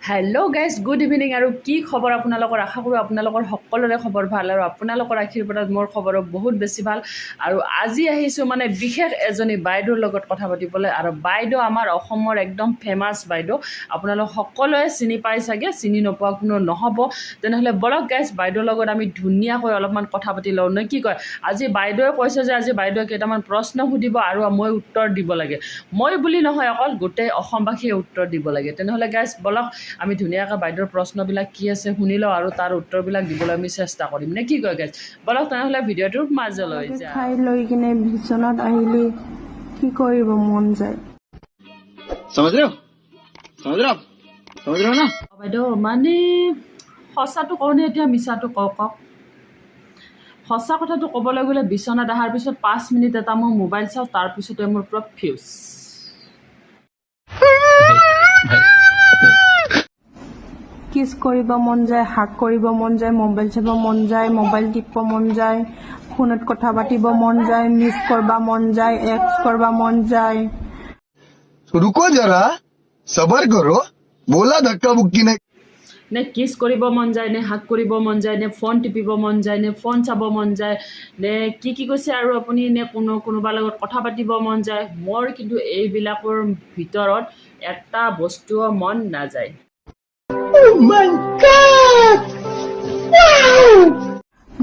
Hello' guys, good evening. আৰু কি খবৰ আপোনালোকৰ? আশা কৰোঁ আপোনালোকৰ সকলোৰে খবৰ ভাল আৰু আপোনালোকৰ আশীৰ্বাদত মোৰ খবৰো বহুত বেছি ভাল। আৰু আজি আহিছোঁ মানে বিশেষ এজনী বাইদেউৰ লগত কথা পাতিবলৈ। আৰু বাইদেউ আমাৰ অসমৰ একদম ফেমাছ বাইদেউ, আপোনালোক সকলোৱে চিনি পাই চাগে, চিনি নোপোৱা কোনো নহ'ব। তেনেহ'লে বলক গাইজ, বাইদেউৰ লগত আমি ধুনীয়াকৈ অলপমান কথা পাতি লওঁ নে কি কয়? আজি বাইদেৱে কৈছে যে আজি বাইদেৱে কেইটামান প্ৰশ্ন সুধিব আৰু মই উত্তৰ দিব লাগে। মই বুলি নহয়, অকল গোটেই অসমবাসীয়ে উত্তৰ দিব লাগে। তেনেহ'লে গাইজ, বলক, আমি ধুনীয়াকৈ বাইদেউৰ প্ৰশ্নবিলাক কি আছে শুনি লওঁ আৰু তাৰ উত্তৰবিলাক দিবলৈ আমি চেষ্টা কৰিম নে কি কয়? গাইজ, বলক তেনেহ'লে ভিডিঅ'টোৰ মাজলৈ যাওঁ। খাই লৈ কিনে বিচনাত আহিলে কি কৰিব মন যায়? समझ रहे हो? समझ रहे हो आप? समझ रहे हो ना? বাইদেউ, মানে সঁচাটো কওঁনে এতিয়া মিছাটো কওঁ, কওক? সঁচা কথাটো ক'বলৈ গ'লে বিচনাত অহাৰ পিছত 5 মিনিট এটা মই মোবাইল চাওঁ, তাৰপিছতে মোৰ পূৰা ফিউজ। কিছ কৰিব মন যায়, হাগ কৰিব মন যায়, মোবাইল চাব মন যায়, মোবাইল টিপিব মন যায়, ফোনত কথা পাতিব মন যায়, মিছ কৰিব মন যায়, এক্স কৰিব মন যায়। तो रुको जरा, सबर करो। बोला धक्का बुक्की नहीं। নে কিছ কৰিব মন যায়, নে হাগ কৰিব মন যায়, নে ফোন টিপিব মন যায়, নে ফোন চাব মন যায়, নে কি কি কৈছে আৰু আপুনি, নে কোনোবাৰ লগত কথা পাতিব মন যায়? মোৰ কিন্তু এইবিলাকৰ ভিতৰত এটা বস্তুও মন নাযায়।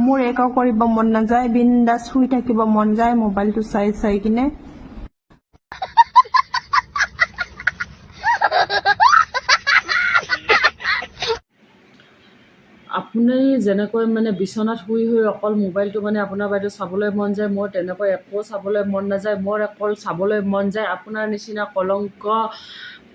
মোৰ একো কৰিব মন নাযায়, বিন্দাছ শুই থাকিব মন যায় মোবাইলটো চাই চাই কিনে। আপুনি যেনেকৈ মানে বিচনাত শুই শুই অকল মোবাইলটো মানে আপোনাৰ বাইদেউ চাবলৈ মন যায়, মোৰ তেনেকৈ একো চাবলৈ মন নাযায়। মোৰ অকল চাবলৈ মন যায় আপোনাৰ নিচিনা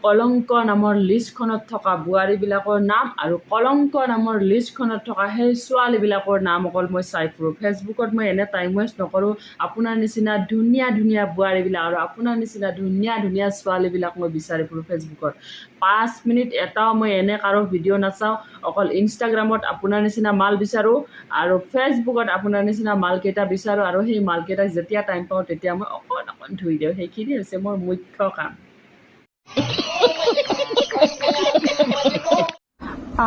কলংক নামৰ লিষ্টখনত থকা বোৱাৰীবিলাকৰ নাম আৰু কলংক নামৰ লিষ্টখনত থকা সেই ছোৱালীবিলাকৰ নাম অকল মই চাই ফুৰোঁ ফেচবুকত। মই এনে টাইম ৱেষ্ট নকৰোঁ। আপোনাৰ নিচিনা ধুনীয়া ধুনীয়া বোৱাৰীবিলাক আৰু আপোনাৰ নিচিনা ধুনীয়া ধুনীয়া ছোৱালীবিলাক মই বিচাৰি ফুৰোঁ ফেচবুকত। 5 মিনিট এটাও মই এনে কাৰো ভিডিঅ' নাচাওঁ। অকল ইনষ্টাগ্ৰামত আপোনাৰ নিচিনা মাল বিচাৰোঁ আৰু ফেচবুকত আপোনাৰ নিচিনা মালকেইটা বিচাৰোঁ আৰু সেই মালকেইটাক যেতিয়া টাইম পাওঁ তেতিয়া মই অকণ অকণ ধুই দিওঁ। সেইখিনি হৈছে মোৰ মুখ্য কাম।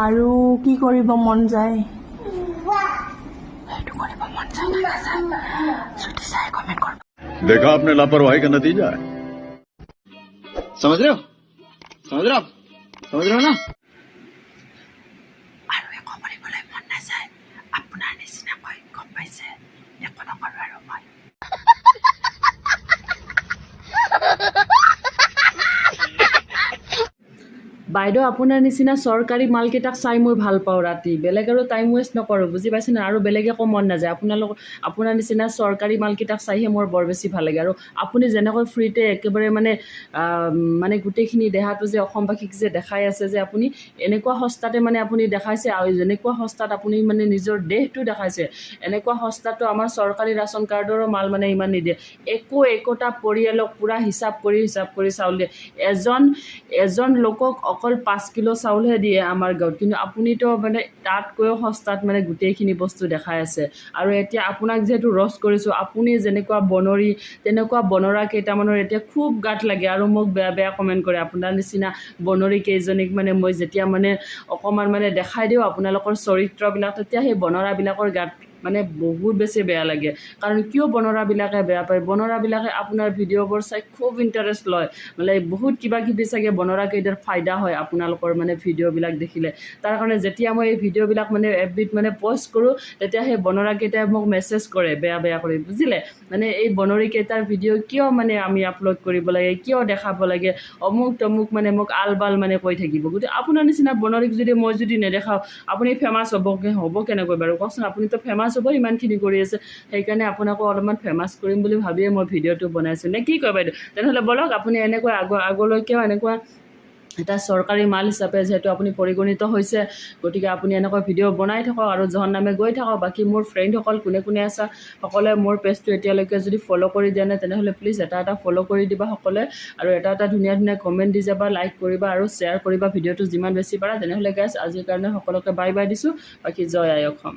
আৰু কি কৰিব মন যায়? সেইটো কৰিব মন যায় নে নাযায়? যদি চাই কমেণ্ট কৰিব। देखा आपने लापरवाही का नतीजा है। समझ रहे हो? समझ रहे हो आप? समझ रहे हो ना? আৰু একো কৰিবলৈ মন নাযায় আপোনাৰ নিচিনাকৈ, গম পাইছে? একো নকৰোঁ আৰু মই। বাইদেউ, আপোনাৰ নিচিনা চৰকাৰী মালকেইটাক চাই মই ভাল পাওঁ ৰাতি। বেলেগ আৰু টাইম ৱেষ্ট নকৰোঁ, বুজি পাইছেনে? আৰু বেলেগ একো মন নাযায়। আপোনাৰ নিচিনা চৰকাৰী মালকেইটাক চাইহে মোৰ বৰ বেছি ভাল লাগে। আৰু আপুনি যেনেকৈ ফ্ৰীতে একেবাৰে মানে গোটেইখিনি দেহাটো যে অসমবাসীক যে দেখাই আছে যে, আপুনি এনেকুৱা সস্তাতে মানে আপুনি দেখাইছে আৰু যেনেকুৱা সস্তাত আপুনি মানে নিজৰ দেহটো দেখাইছে, এনেকুৱা সস্তাটো আমাৰ চৰকাৰী ৰেচন কাৰ্ডৰো মাল মানে ইমান নিদিয়ে। একো একোটা পৰিয়ালক পূৰা হিচাপ কৰি হিচাপ কৰি চাউল দিয়ে। এজন এজন লোকক অকল 5 কিলো চাউলহে দিয়ে আমাৰ গাঁৱত। কিন্তু আপুনিতো মানে তাতকৈও সস্তাত মানে গোটেইখিনি বস্তু দেখাই আছে। আৰু এতিয়া আপোনাক যিহেতু ৰ'ষ্ট কৰিছোঁ, আপুনি যেনেকুৱা বনৰী, তেনেকুৱা বনৰা কেইটামানৰ এতিয়া খুব গাত লাগে আৰু মোক বেয়া বেয়া কমেণ্ট কৰে। আপোনাৰ নিচিনা বনৰী কেইজনীক মানে মই যেতিয়া মানে অকণমান মানে দেখাই দিওঁ আপোনালোকৰ চৰিত্ৰবিলাক, তেতিয়া সেই বনৰাবিলাকৰ গাত মানে বহুত বেছি বেয়া লাগে। কাৰণ কিয় বনৰাবিলাকে বেয়া পায়? বনৰাবিলাকে আপোনাৰ ভিডিঅ'বোৰ চাই খুব ইণ্টাৰেষ্ট লয়। মানে বহুত কিবা কিবি চাগে বনৰাকেইটাৰ ফাইদা হয় আপোনালোকৰ মানে ভিডিঅ'বিলাক দেখিলে। তাৰ কাৰণে যেতিয়া মই এই ভিডিঅ'বিলাক মানে এফবিত মানে প'ষ্ট কৰোঁ, তেতিয়া সেই বনৰাকেইটাই মোক মেছেজ কৰে বেয়া বেয়া কৰি, বুজিলে? মানে এই বনৰীকেইটাৰ ভিডিঅ' কিয় মানে আমি আপলোড কৰিব লাগে, কিয় দেখাব লাগে, অমুক তমুক মানে মোক আল বাল মানে কৈ থাকিব। গতিকে আপোনাৰ নিচিনা বনৰীক যদি মই যদি নেদেখাওঁ, আপুনি ফেমাছ হ'ব কেনেকৈ বাৰু কওকচোন? আপুনিতো ফেমাছ হ'ব ইমানখিনি কৰি আছে। সেইকাৰণে আপোনাকো অলপমান ফেমাছ কৰিম বুলি ভাবিয়ে মই ভিডিঅ'টো বনাইছোঁ নে কি কয় বাইদেউ? তেনেহ'লে ব'লক, আপুনি এনেকুৱা আগলৈকেও এনেকুৱা এটা চৰকাৰী মাল হিচাপে যিহেতু আপুনি পৰিগণিত হৈছে, গতিকে আপুনি এনেকুৱা ভিডিঅ' বনাই থাকক আৰু জহন্নামে গৈ থাকক। বাকী মোৰ ফ্ৰেণ্ডসকল কোনে কোনে আছা, সকলোৱে মোৰ পেজটো এতিয়ালৈকে যদি ফ'ল' কৰি দিয়া নাই, তেনেহ'লে প্লিজ এটা এটা ফ'ল' কৰি দিবা সকলোৱে আৰু এটা এটা ধুনীয়া ধুনীয়া কমেণ্ট দি যাবা, লাইক কৰিবা আৰু শ্বেয়াৰ কৰিবা ভিডিঅ'টো যিমান বেছি পাৰা। তেনেহ'লে গাইজ, আজিৰ কাৰণে সকলোকে বাই বাই দিছোঁ। বাকী জয় আই অসম।